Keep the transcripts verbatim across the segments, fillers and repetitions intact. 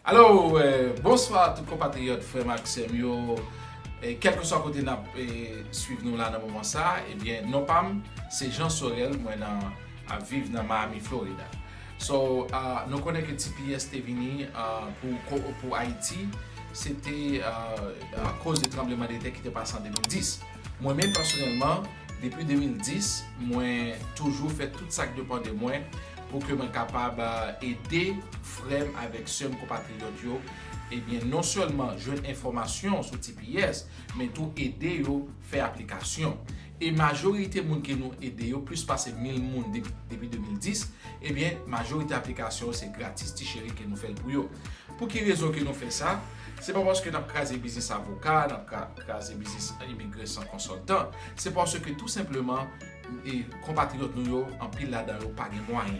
Alo, eh, bonswa tout konpatriyòt, frè m ak sè m yo. Eh, kèlkeswa kote n ap eh, swiv nou la nan moman sa, ebyen, non pa m, se Jean Sorel, mwen nan ap viv nan Miami, Florida. So, uh, nou konnen ke T P S te vini uh, pou, pou Ayiti, se te uh, akoz de tranbleman de tè ki te pase an de mil dis. Mwen menm pèsonèlman, depi de mil dis, mwen toujou fè tout sa k depann de mwen pou ke mwen kapab uh, ede frè m avèk sè m konpatriyòt yo, ebyen, non sèlman jwenn enfòmasyon sou T P S, men tou ede yo fè aplikasyon. E majorite moun ke nou ede yo, plis pase mil moun depi, depi de mil dis, ebyen, majorite aplikasyon yo se gratis, ti cheri, ke nou fè l pou yo. Pou ki rezon ke nou fè sa? Se pa paske n ap kraze biznis avoka, n ap kraze biznis imigresan konsiltan. Se paske tou senpleman, e, konpatriyòt nou yo, anpil ladan yo pa gen mwayen.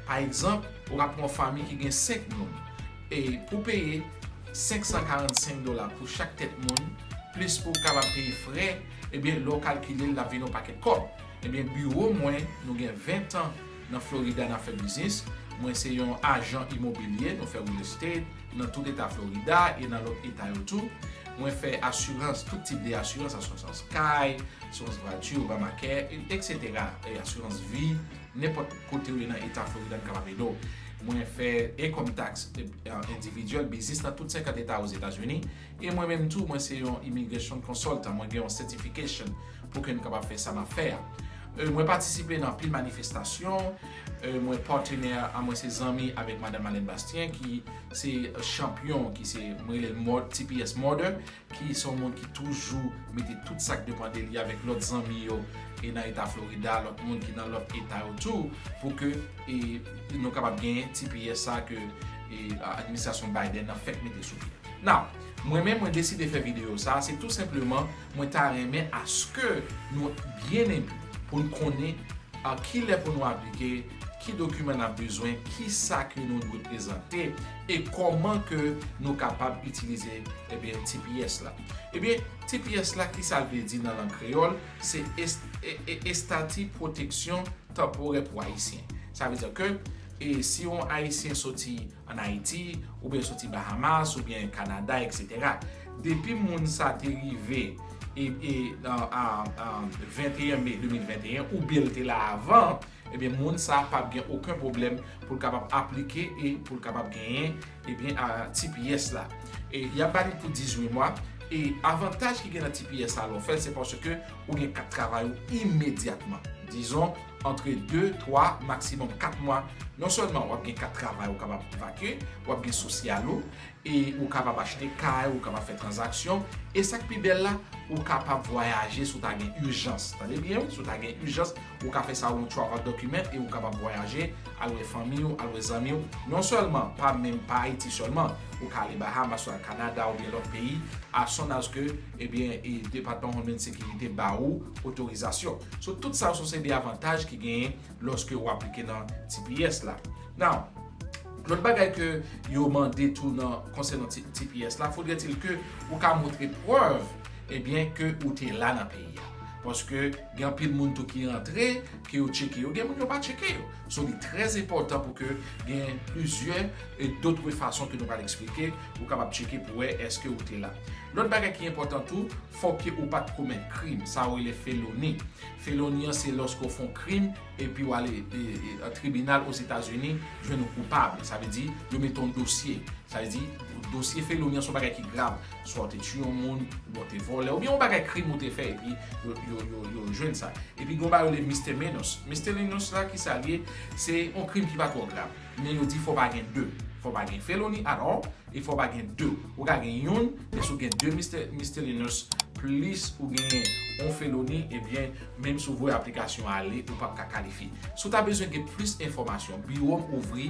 Pa egzanp, ou ka pran yon fanmi ki gen senk moun. E pou peye senk san karannsenk dola pou chak tèt moun, plis pou w kapab peye frè, ebyen, lè w kalkile l, l ap vin yon pakèt kòb. Ebyen, biwo mwen, nou gen ven tan nan Florida n ap fè biznis. Mwen se yon ajan imobilye, nou fè real estate nan tout eta Florida e nan lòt eta yo tou. Mwen fè asirans, tout tip de asirans, asirans kay, asirans vwati, Obamacare, etsetera. E asirans vi, nenpòt kote w ye nan eta Florida, n kapab ede w. Mwen fè income tax endividyèl, biznis nan tout senkant eta Ozetazini. E mwen menm tou, mwen se yon immigration consultant. Mwen gen yon certification pou ke m kapab fè sa m ap fè a. Mwen patisipe nan anpil manifestasyon. Mwen patnè a mwen se zanmi avèk madanm Alène Bastien ki se chanpyon, ki se, mwen rele l T P S Mother, ki se yon moun ki toujou mete tout sa k depann de li avèk lòt zanmi yo e nan eta Florida, lòt moun ki nan lòt eta yo tou, pou ke e, nou kapab genyen T P S sa ke e, administrasyon Biden nan fèk mete sou pye. Now, mwen menm mwen deside fè videyo sa, se tou senpleman mwen ta renmen aske nou byen epi pou n konnen a kilè pou nou aplike, ki dokiman n ap bezwen, ki sa ke nou dwe prezante e kòman ke nou kapab itilize ebyen T P S la. Ebyen, T P S la, ki sa l vle di nan lang kreyòl? Se est, e, e, estati pwoteksyon tanporè pou Ayisyen. Sa vle di ke e, si yon Ayisyen soti ann Ayiti, oubyen soti Bahamas, oubyen Kanada, etsetera. Depi moun sa te rive e, e, an, an, an venteyen me de mil venteyen, oubyen l te la avan, ebyen, moun sa p ap gen okenn pwoblèm pou l kapab aplike e pou l kapab genyen, ebyen, a, T P S la. E y ap ba li pou dizuit mwa. E avantaj ki gen nan T P S la, lè w fè l, se paske ou gen kat travay ou imedyatman. Dizon, antre de, twa, maksimòm kat mwa, non sèlman w ap gen kat travay ou kapab vakye, w ap gen sosyal ou, e ou kapab achte kay, ou kapab fè tranzaksyon, e sa k pi bèl la, ou kapab vwayaje si w ta gen ijans. Tande byen, wi, si w ta gen ijans, ou ka fè sa yon travel document e ou kapab vwayaje, al wè fanmi w, al wè zanmi w. Non sèlman, pa menm, pa Ayiti sèlman, ou ka ale Bahamas, ou al Kanada, oubyen lòt peyi, as long as ke, ebyen, e Depatman Homeland Security ba ou otorizasyon. So, tout sa yo se de avantaj ki genyen lòske w aplike nan T P S la. Now, lòt bagay ke yo mande tou nan, konsènan T-, T P S la, faudrait-il ke ou ka montre prèv, ebyen, ke ou te la nan peyi a. Paske gen anpil moun tou ki rantre, ke yo tcheke yo, gen moun yo pa tcheke yo. So, li trè enpòtan pou ke gen plizyè e dòt fason ke nou pral eksplike, ou kapab tcheke pou wè èske ou te la. Lòt bagay ki enpòtan tou, fòk ke ou pa t komèt krim, sa yo rele feloni. Feloni an se lòske w fè yon krim epi w ale e, e, an tribinal Ozetazini, jwenn ou koupab. Sa vle di, yo mete yon dosye. Sa vle di, dosye feloni an se yon bagay ki grav. Swa w te tiye yon moun, oubyen w te vòlè, oubyen yon bagay krim ou te fè epi yo, yo, yo, yo jwenn sa. Epi gen yon bagay yo rele misdemeanors. Misdemeanors la, ki sa l ye? Se yon krim ki pa twò grav. Men yo di fò pa gen de. Fò pa gen feloni at all. E fò pa gen de. Ou ka gen youn, men si w gen de misde-, misdemeanors, plis ou gen yon feloni, ebyen, menm si w voye aplikasyon ale, ou p ap ka kalifye. Si w ta bezwen gen plis enfòmasyon, biwo m ouvri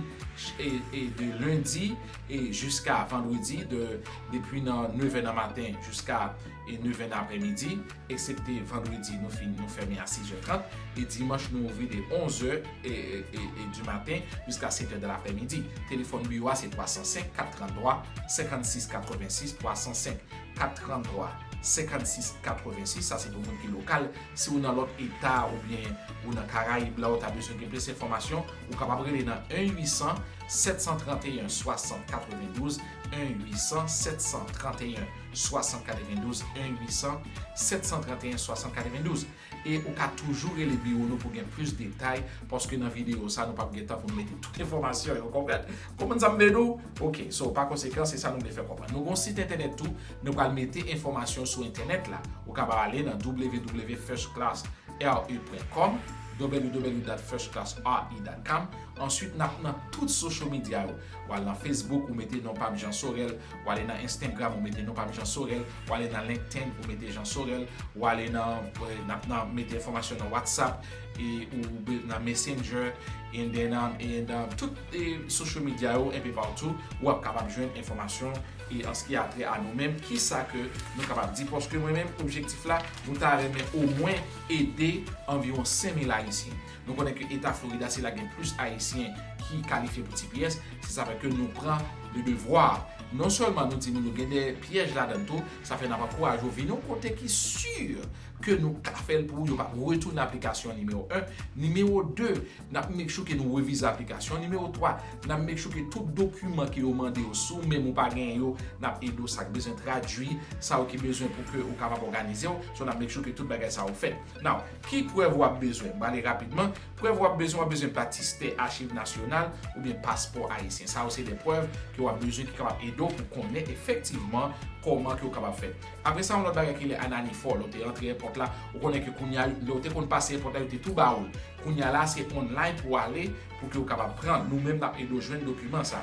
e, e de lendi e jiska vandredi, de, depi nan nevè nan maten jiska e nevè nan aprèmidi. Eksepte vandredi, nou fin, nou fèmen a sizè trant, e dimanch, nou ouvri de onzè e, e, e, e du matin jiska setè de laprèmidi. Telefòn biwo a se twa san senk, kat tranntwa, senkannsis katrevensis, twa san senk, kat tranntwa, senkannsis katrevensis, sa se pou moun ki lokal. Si ou nan lòt eta oubyen ou nan Karayib la, ou ta bezwen gen plis enfòmasyon, ou kapab rele nan en uit san, sèt san trannteyen, swasant katrevendouz, en uit san, sèt san trannteyen, swasant katrevendouz, en uit san, sèt san trannteyen, swasant katrevendouz. E ou ka toujou rele biwo nou pou gen plis detay, paske nan videyo sa, nou p ap gen tan pou nou mete tout enfòmasyon yo, konprann? Konprann sa m vle di w? Ok, so, pa konsekan, se sa nou vle fè konprann. Nou gen yon sit entènèt tou, nou pral mete enfòmasyon sou entènèt la. Ou kapab ale nan w w w dot first class r e dot com, w w w dot first class r e dot com. Answit, n ap nan tout social media yo. W al nan Facebook, ou mete non pa m Jean Sorel. W ale nan Instagram, ou mete non pa m Jean Sorel. W ale nan LinkedIn, ou mete Jean Sorel. W ale nan, eh, n ap nan mete enfòmasyon nan WhatsApp, e ou be- nan Messenger, and then, um, and, um, tout, eh, social media yo, enpe patou, w ap kapab jwenn enfòmasyon e an ce qui a trait à nou menm, kisa ke nou kapab di, paske mwen menm, objektif la, nou ta renmen omwen ede anviwon senk mil Ayisyen. Nou konnen ke eta Florida, se la gen plis Ayisyen ki kalifye pou T P S, se sa fè ke nou pran le devwa. Non sèlman nou di nou, nou gen de pyèj ladan tou, sa fè n ap ankouraje w vin yon kote ki si ke nou ka fè l pou ou, yo p ap retounen aplikasyon nimewo en. Nimewo de, n ap make sure ke nou revize aplikasyon. Nimewo twa, n ap make sure ke tout dokiman ke yo mande yo, si w menm ou pa genyen yo, n ap ede w sa k bezwen tradui, sa yo ki bezwen pou ke ou kapab òganize w. So, n ap make sure ke tout bagay sa yo fèt. Now, ki prèv w ap bezwen? M prale rapidman. Prèv w ap bezwen, w ap bezwen batistè Achiv Nasyonal oubyen paspò ayisyen. Sa yo se de prèv ke w ap bezwen ki kapab ede w pou konnen efektivman kòman ke w kapab fè. Apre sa, yon lòt bagay ki rele Anani Four, lè w te rantre èpòt la, ou konnen ke kounye a, lè w te konn pase èpòt la, yo te tou ba w l. Kounye a la, se online pou w ale, pou ke w kapab pran l. Nou menm, n ap ede w jwenn dokiman sa.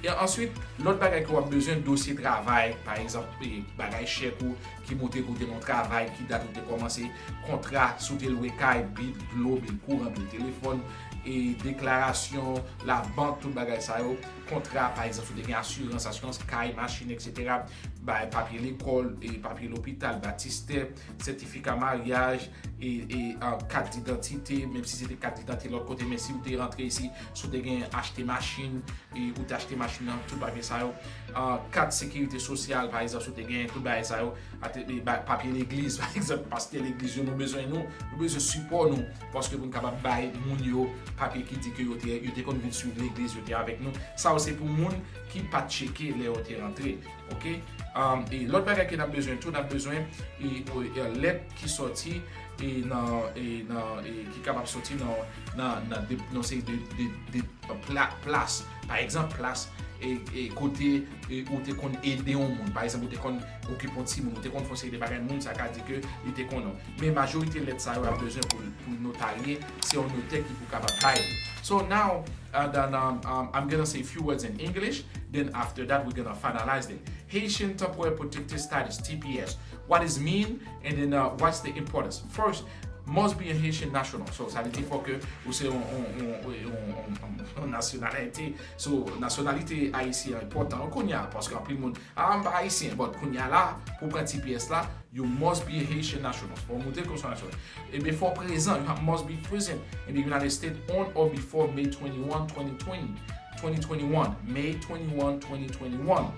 E answit, lòt bagay ke w ap bezwen, dosye travay, pa egzanp, e, bagay chèk ou ki montre ke w te nan yon travay, ki dat ou te kòmanse, kontra, si w te lwe kay, bil dlo, bil kouran, bil telefòn, e deklarasyon labank, tout bagay sa yo, kontra, pa egzanp, si w te gen asirans, asirans kay, machin, etsetera, bay papye lekòl, e papye lopital, batistè, sètifika maryaj, e, e, a, kat didantite, menm si se te kat didantite lòt kote, men si w te rantre isi, si w te gen achte machin, e ou te achte machin nan, tout papye sa yo, a, kat sekirite sosyal, pa egzanp, si w te gen tout bagay sa yo, ate, e, ba- papye legliz, pa egzanp, pastè legliz yo, nou bezwen nou, nou bezwen sipò nou, paske pou n kapab bay moun yo papye ki di ke yo te, yo te konn vin swiv legliz, yo te avèk nou. Sa yo se pou moun ki pa t tcheke lè yo te rantre. Ok? Um, e lòt bagay ke n ap bezwen tou, n ap bezwen e, e, e, lèt ki sòti e nan, e nan, e ki kapab sòti nan, nan, nan de, nan seri de, de, de pla- plas. Pa egzanp, plas e, e kote e, ou te konn ede yon moun. Pa egzanp, ou te konn okipe yon timoun, ou te konn fè yon seri de bagay, moun sa ka di ke li te konnen w. Men majorite lèt sa yo ap bezwen pou, pou notarye, se yon notè ki pou kapab bay li. So now, uh, then, um, um, I'm gonna say a few words in English, then after that we're gonna finalize it. Haitian Temporary Protected Status, T P S. What is mean, and then, uh, what's the importance? First, must be a Haitian national. So, sa vle di fòk ke ou se yon, yon, yon, yon, yon, yon, yon nasyonalite. So, nasyonalite ayisyen an enpòtan kounye a, paske anpil moun, ah, m pa ayisyen, but kounye a la, pou pran T P S la, you must be a Haitian national. Fò w montre ke w se yon nasyonal. Ebyen, fò w prezan, you have- must be present in the United States on or before May twenty-one, twenty twenty, twenty twenty-one, May twenty-one, twenty twenty-one.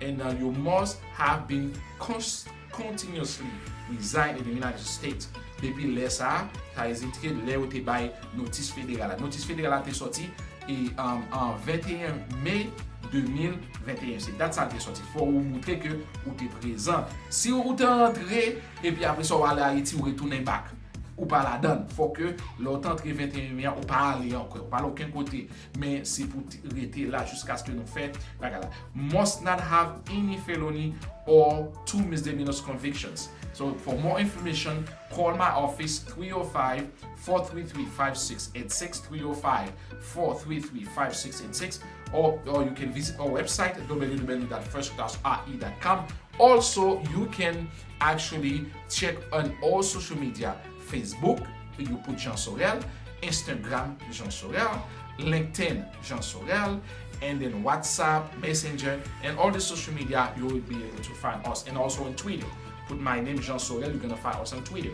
And, uh, you must have been cons- continuously reside in the United States. Depi lè sa a, sa vle di ke lè yo te bay notis federal la. Notis federal la te sòti e, um, an venteyen me de mil venteyen. Se dat sa a te sòti. Fò ou montre ke ou te prezan. Si ou te rantre, epi apre sa ou ale Ayiti, ou retounen back. Ou pa ladan l. Fò ke lè ou te antre venteyen me a, ou pa ale ankò. Ou pa ale okenn kote. Men se pou t- rete la jiskaske nou fè bagay la. Must not have any felony or two misdemeanors convictions. So for more information, call my office three oh five, four three three, five six eight six, three oh five, four three three, five six eight six, or, or you can visit our website, w w w dot first class r e dot com. Also, you can actually check on all social media, Facebook, you put Jean Sorel, Instagram, Jean Sorel, LinkedIn, Jean Sorel, and then WhatsApp, Messenger, and all the social media, you will be able to find us. And also on Twitter, put my name, Jean Sorel, you're gonna find us on Twitter.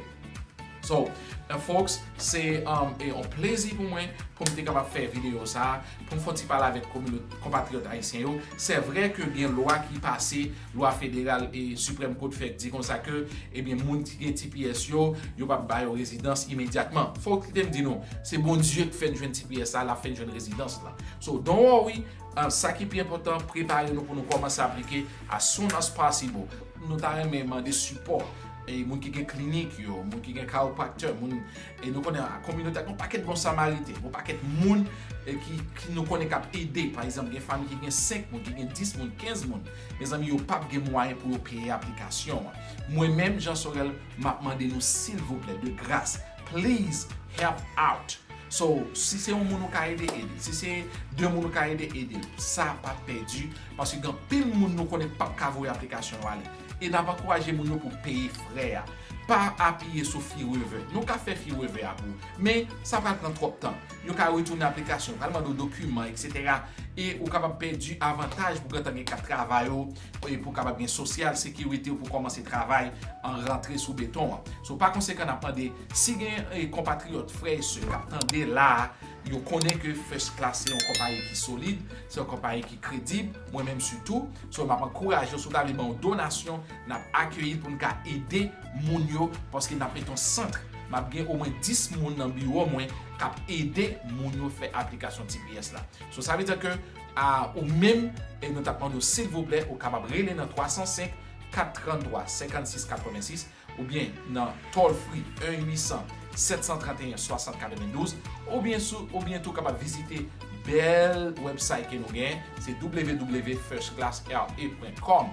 So, uh, folks, se um, e yon plezi pou mwen pou m te kapab fè videyo sa a, pou m fè yon ti pale avèk komino- konpatriyòt ayisyen yo. Se vre ke gen lwa ki pase, lwa federal e Supreme Court fè di konsa ke, ebyen, moun ki gen T P S yo, yo p ap ba yo rezidans imedyatman. Fòk kite m di nou, se Bondye ki fè n jwenn T P S la, l ap fè n jwenn rezidans lan. So, don't worry, uh, sa ki pi enpòtan, prepare nou pou nou kòmanse aplike as soon as possible. Nou ta renmen mande sipò e moun ki gen klinik yo, moun ki gen chiropractor, moun, e nou konnen a kominote ak yon pakèt bon samariten, yon pakèt moun e ki, ki nou konnen k ap ede. Pa egzanp, gen fanmi ki gen senk moun, ki gen dis moun, kenz moun. Mezanmi, yo p ap gen mwayen pou yo peye aplikasyon an. Mwen menm, Jean Sorel, m ap mande nou, silvouplè, de gras, please help out. So, si se yon moun ou ka ede, ede. Si se de moun ou ka ede, ede. Sa pa pèdi, paske gen anpil moun nou konnen k p ap ka voye aplikasyon yo ale. E n ap ankouraje moun yo pou peye frè a. Pa apiye sou Firever. Nou ka fè Firever a pou ou, men sa pral pran twòp tan. Yo ka retounen aplikasyon, yo pral mande w dokiman, etsetera. E ou kapab pèdi avantaj pou gentan gen kat travay ou, e pou kapab gen sosyal sekirite ou pou kòmanse travay an rantre sou beton an. So, pa konsekan, n ap mande, si gen e, konpatriyòt, frè e sè k ap tande la a, yo konnen ke First Class se yon konpayi ki solid, se yon konpayi ki kredib, mwen menm sitou. So, m ap ankouraje w, si w ta vle ban yon donasyon, n ap akeyi l pou n ka ede moun yo, paske n ap mete yon sant. M ap gen omwen dis moun nan biwo mwen k ap ede moun yo fè aplikasyon T P S la. So, sa vle di ke a, ou menm, e nou t ap mande w, silvouplè, ou kapab rele nan twa san senk, kat trannntwa, senkannsis katrevensis, oubyen nan toll free, un huit cents, sept cent trente et un, soixante quatre-vingt-douze, oubyen sou, oubyen tou kapab vizite bèl website ke nou gen, se w w w first class r a point com.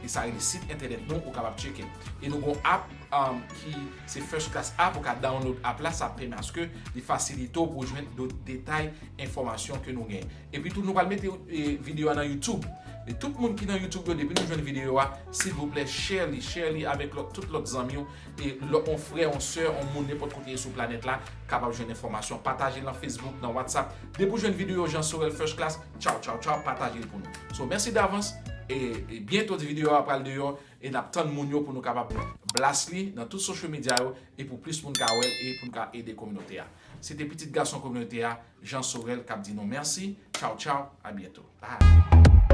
E sa rele sit entènèt nou, ou kapab tcheke. E nou gon app, um, ki se First Class app, ou ka download app la, sa pèmèt aske li fasilite w pou w jwenn dot detay, enfòmasyon ke nou gen. Epi tou, nou pral mete e, videyo a nan YouTube. E tout moun ki nan YouTube yo, depi nou jwenn videyo a, silvouplè, share li, share li avèk lòt, tout lòt zanmi w, e lòt, yon frè, yon sè, yon moun, nenpòt kote sou planèt la, kapab jwenn enfòmasyon. Pataje l nan Facebook, nan WhatsApp. Depi w jwenn videyo Jean Sorel First Class, tchaw, tchaw, tchaw, pataje l pou nou. So, mèsi davans, e, e byento videyo a pral deyò, e n ap tann moun yo pou nou kapab blast li nan tout social media yo, e pou plis moun ka wè l, e pou n ka ede kominote a. Se te pitit gason kominote a, Jean Sorel, k ap di nou mèsi. Tchaw, tchaw, a byento. Bye.